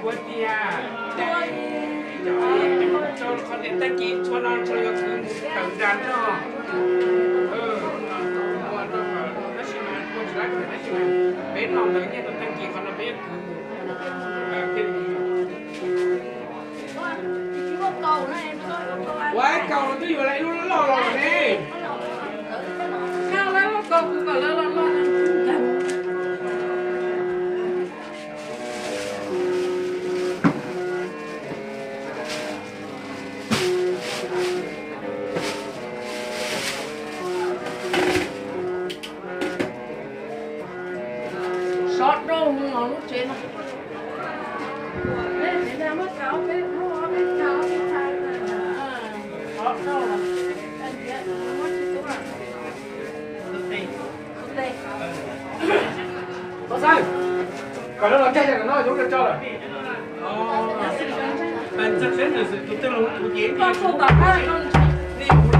Ua tias, cov qhov tias tag kis txhua no txhua yuav khwv mus tawm nram toj. Tab sis mas ua tsis lab tab sis mas peb no ntawd nyiaj tau tag kis qhov no peb yuav khwv mus. Ua ib kaus no twb yuav lawv lub loj los ne. Sov rau lub tsev no. Koj xav kom lawv los caij no yuav tso lawm. Tus twg los kuv ces nej kuv